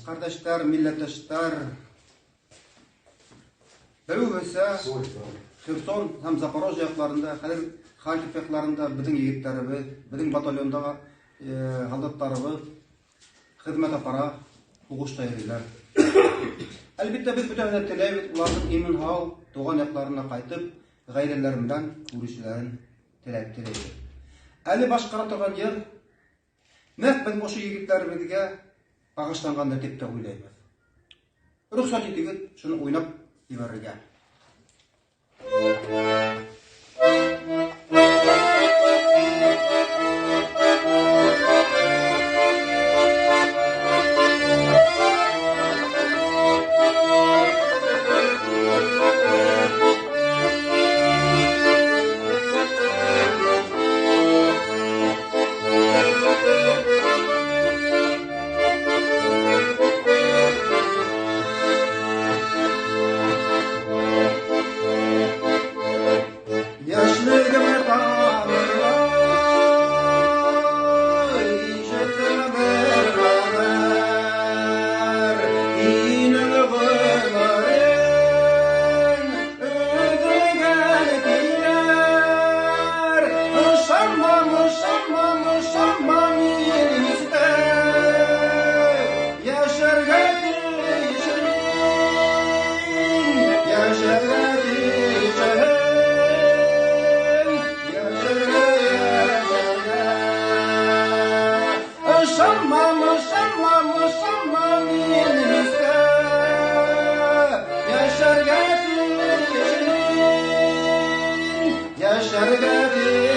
кардәшләр, милләттәшләр, белүебезчә, Херсон һәм Запорожье якларында, хәзер Харьков якларында безнең егетләребез, безнең батальондагы солдатларыбыз хезмәт апара, сугышта йөриләр. Әлбәттә, без бөтәбез дә теләйбез, уларның имин-һау туган якларына кайтып, гаиләләре белән күрешүләрен теләп теләйбез. Әле башкара торган җыр нәкъ безнең ошо егетләребезгә багышлангандыр дип тә уйлайбыз. Рөхсәт итегез, шуны уйнап җибәрергә. Яшәргә тиешмен, яшәргә тиешмен.